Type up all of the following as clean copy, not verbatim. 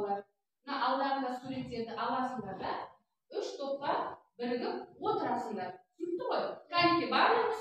балалар. Мына алдарында суреттерді аласыңдар да, үш топқа бірігіп отырасыңдар. Түсінікті ғой? Кәнекей, барлығымыз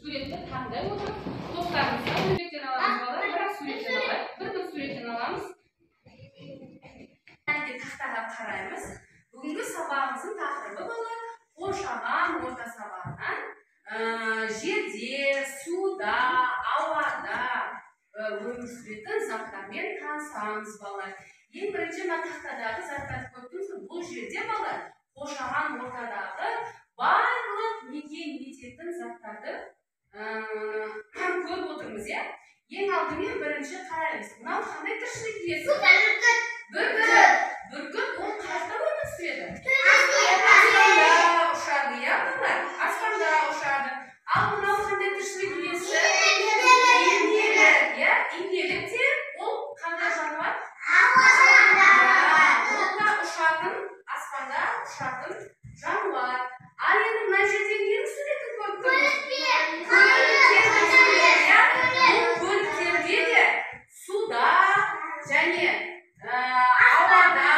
суретті таңдай отырып, топтарымызға суреттен аламыз балалар, бірақ суреттен алайық. Бір-бір суреттен аламыз. Кәнекей, тақтаға қараймыз. Бүгінгі сабағымыздың тақырыбы балалар, қоршаған орта сабағынан жерде, суда, ауада өмір сүретін заттармен танысамыз балалар. Ең бірінші мына тақтадағы заттарды көріп тұрмыз. Бұл жерде балалар қоршаған ортадағы барлық мекен ететін заттарды көріп отырмыз, иә? Ең алдымен бірінші қараймыз. Мынау қандай тіршілік иесі? Бүркіт. Бүркіт ол қаяқта өмір сүреді? Аспанда ұшады, иә балалар? Аспанда ұшады. Ал мынау қандай тіршілік иесі? Инелік, иә? Инелік те ол қандай жануар? Ол да ұшатын, аспанда ұшатын жануар. Ал енді мына жерде ненің суретін көріп тұрмыз? Көліктердің суреті, иә? Бұл көліктерде де суда және ауада,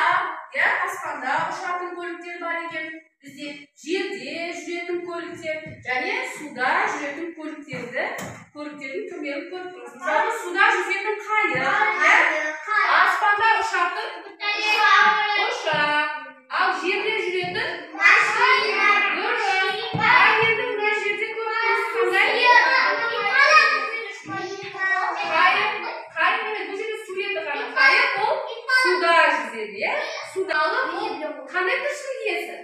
иә, аспанда ұшатын көліктер бар екен. Бізде жерде жүретін көліктер және суда жүретін көліктердің түрлерін көріп тұрмыз. Мысалы, суда жүзетін қайық, иә? Аспанда ұшатын ұшақ, ал жерде жүретін машина. Дұрыс. Ал енді мына жерде көріп тұрмыз қандай? Қайық. Қайық емес, бұл жерде суреті ғана. Қайық ол суда жүзеді, иә? Суда. Ол қандай тіршілік иесі?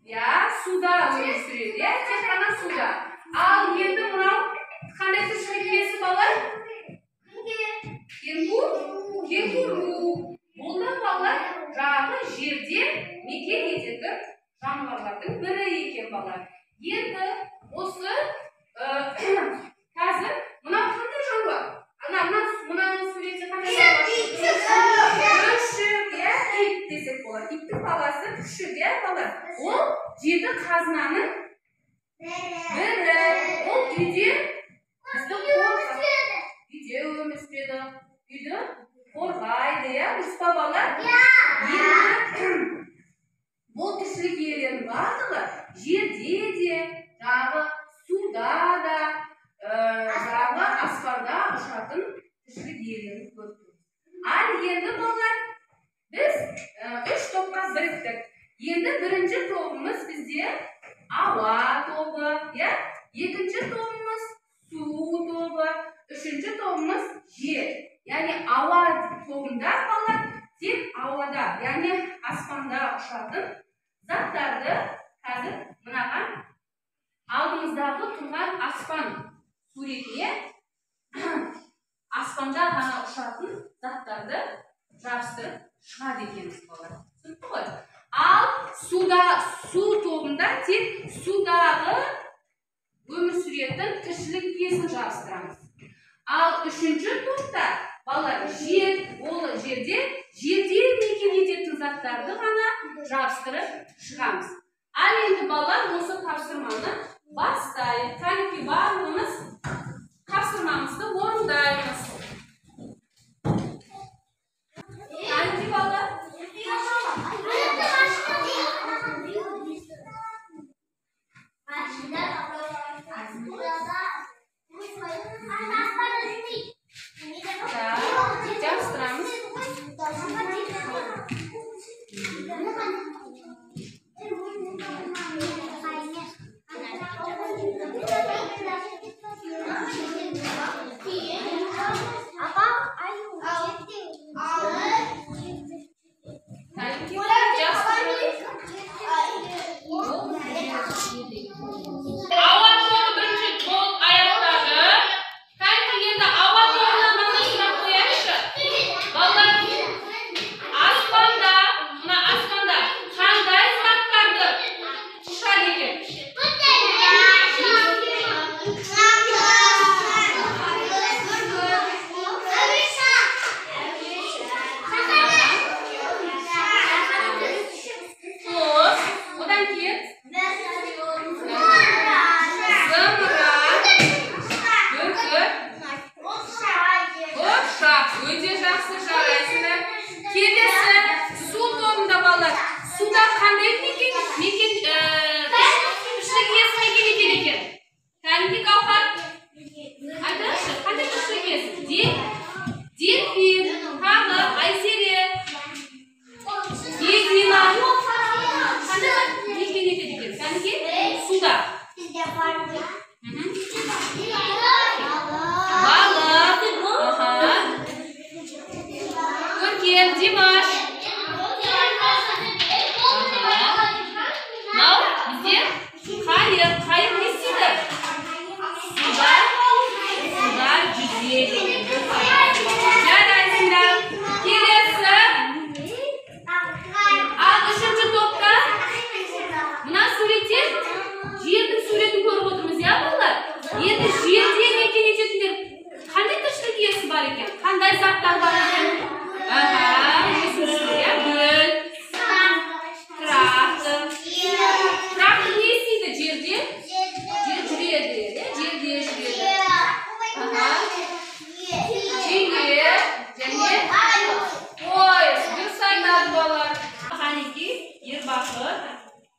Иә, суда өмір сүреді, иә, тек қана суда. Ал енді мынау қандай тіршілік иесі балалар? Кенгуру. Кенгуру. Бұл да балалар жаңағы жерде мекен ететін жануарлардың бірі екен балалар. Енді осы қазір мынау қандай жануар? Ана мынаның суреті қандай жануар? Күшік, иә, ит десек болады. Иттің баласы күшік, иә, балалар. Ол жеті қазынаның бірі. Ол үйде бізді қорғайды. Үйде өмір сүреді. Үйді қорғайды, иә, дұрыс па балалар? Енді бұл тіршілік иелерінің барлығы жерде де, жаңағы суда да, жаңағы аспанда ұшатын тіршілік иелерін көріп тұрмыз. Ал енді балалар, біз үш топқа біріктік. Енді бірінші тобымыз бізде ауа тобы, иә? Екінші тобымыз су тобы, үшінші тобымыз жер. Яғни ауа тобында балалар тек ауада, яғни аспанда ұшатын заттарды қазір мынаған алдымыздағы тұрған аспан суретіне аспанда ғана ұшатын заттарды жабыстырып шығады екенбіз балалар. Түсінікті ғой? Ал суда, су тобында тек судағы өмір сүретін тіршілік иесін жабыстырамыз. Ал үшінші топта балалар жер, ол жерде мекен ететін заттарды ғана жабыстырып шығамыз. Ал енді балалар осы тапсырманы бастайық. Кәнекей, барлығымыз тапсырмамызды орындаймыз. Кәнекей, балалар. Жабыстырамыз. Көркем, Димаш. Мынау бізде қайық. Қайық не істейді? Суда жүзеді. Жарайсыңдар. Келесі. Ал үшінші топта мына суретте жердің суретін көріп отырмыз, иә, балалар? Енді жерде мекен ететіндер қандай тіршілік иесі бар екен? Қандай заттар бар екен? Аха, өсімдіктер, иә, гүл, трактор. Трактор не істейді жерде? Жер жүреді, иә, жерде жүреді. Аха. Түйе және пойыз. Дұрыс айтады балалар. Қанеки, Ербақыт,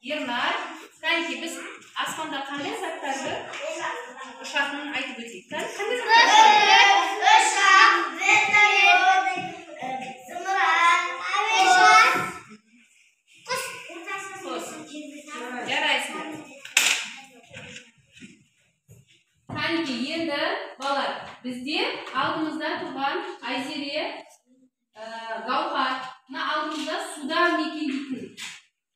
Ернар, қанеки, біз аспанда қандай заттарды ұшатынын айтып өтейік. Қандай заттар ұшады? Ұшақ, вертолет, зымыран, әуежай, құс. Құс. Жарайсыңдар. Қанеки, енді балалар, бізде алдымызда тұрған Айзере, Гауһар, мына алдымызда суда мекендейтін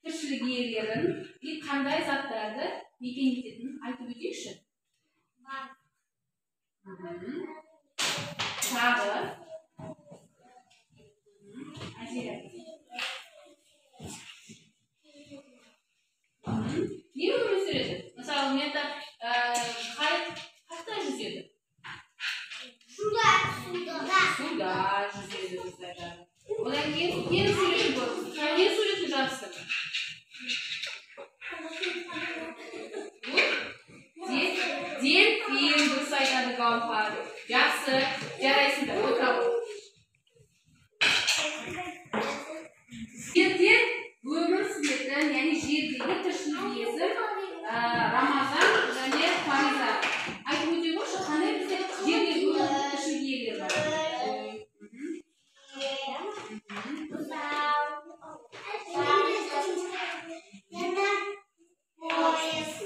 тіршілік иелерін и қандай заттарды мекен ететінін айтып өтейікші. Тағы. Айзере. Не өмір сүреді? Мысалы, мен қайық қайда жүзеді? Суда. Суда жүзеді, дұрыс айтады. Одан кейін ненің суретін көрдіңіз? Ненің суретін жабыстырдың? Дельфин, дұрыс айтады Гауһар. Жақсы, жарайсыңдар, отырамыз. Жерде өмір сүретін, яғни жердегі тіршілік иесі Рамазан және Фариза. Айтып өте қойшы, қандай бізде жерде өмір тіршілік иелері бар?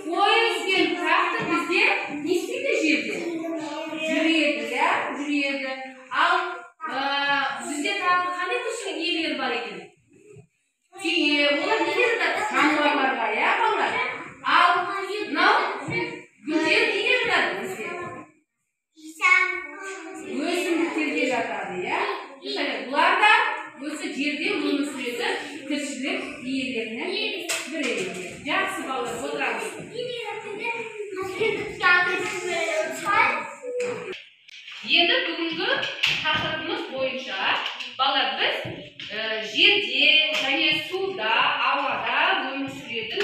Пойыз бен трактор бізде не істейді жерде? Жүреді, иә, жүреді. Ал бізде тағы қандай тіршілік иелері бар екен? Түйе, олар неге жатады? Жануарларға, иә, балалар? Ал мынау гүлдер неге жатады бізде? Өсімдіктерге жатады, иә? Бұлар да осы жерде өмір сүретін тіршілік иелерінің бірі екен. Жақсы, балалар, отырамыз. Енді бүгінгі тақырыбымыз бойынша, балалар, біз жерде және суда, ауада өмір сүретін,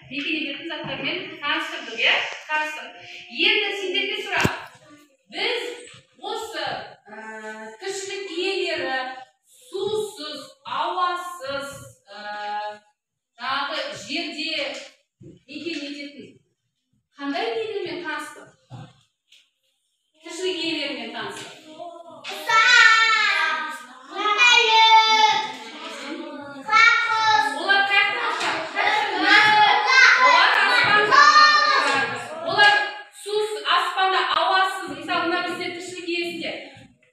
мекен ететін заттармен таныстырдық, иә? Таныстық. Енді сендерге сұрақ. Біз осы тіршілік иелері сусыз, ауасыз, жаңағы жерде мекен ететін қандай нелермен таныстық? Тіршілік иелерімен таныстық. Олар қаяқта ұшады? Олар аспанда ұшады. Олар сусыз, аспанда, ауасыз. Мысалы, мына бізде тіршілік иесінде,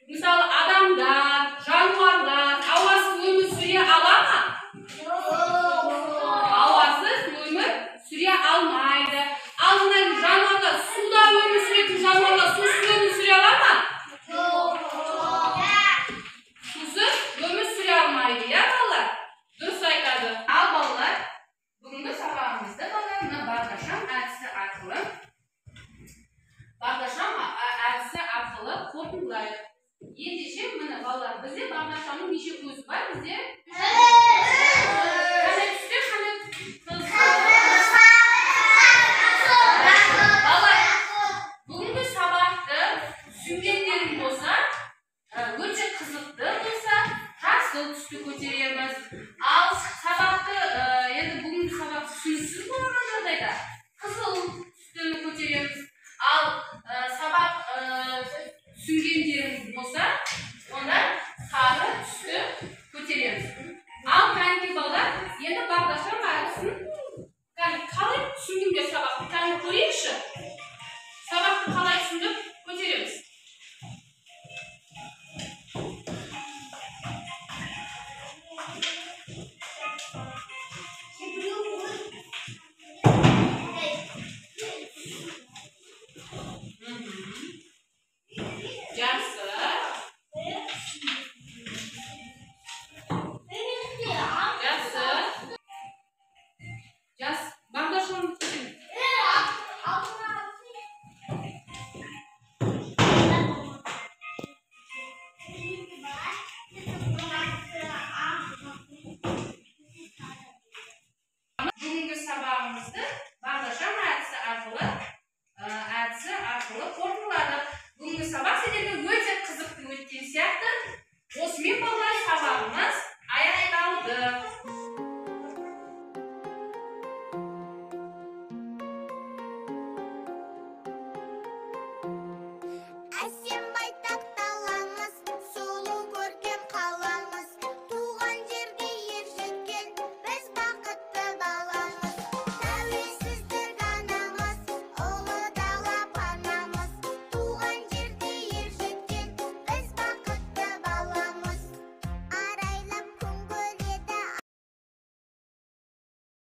мысалы, адамдар, жануарлар ауасыз өмір сүре ала ма? Ауасыз өмір сүре алмайды. Ал мына жануарлар, суда өмір сүретін жануарлар сусыз өмір сүре ала ма? Сусыз өмір сүре алмайды, иә, балалар? Дұрыс айтады. Ал балалар, бүгінгі сабағымызды балалар мына бағдаршам әдісі арқылы қорытындылайық. Ендеше, міне балалар, бізде бағдаршамның неше көзі бар? Бізде қандай түстер, қандай қыз? Балалар, бүгінгі сабақты түсінгендерің болса, өте қызықты болса, жасыл түсті көтереміз. Ал сабақты, енді бүгінгі сабақ түсініксіз болған жағдайда қызыл түстіні көтереміз. Ал сабақ түсінгендеріңіз болса, онда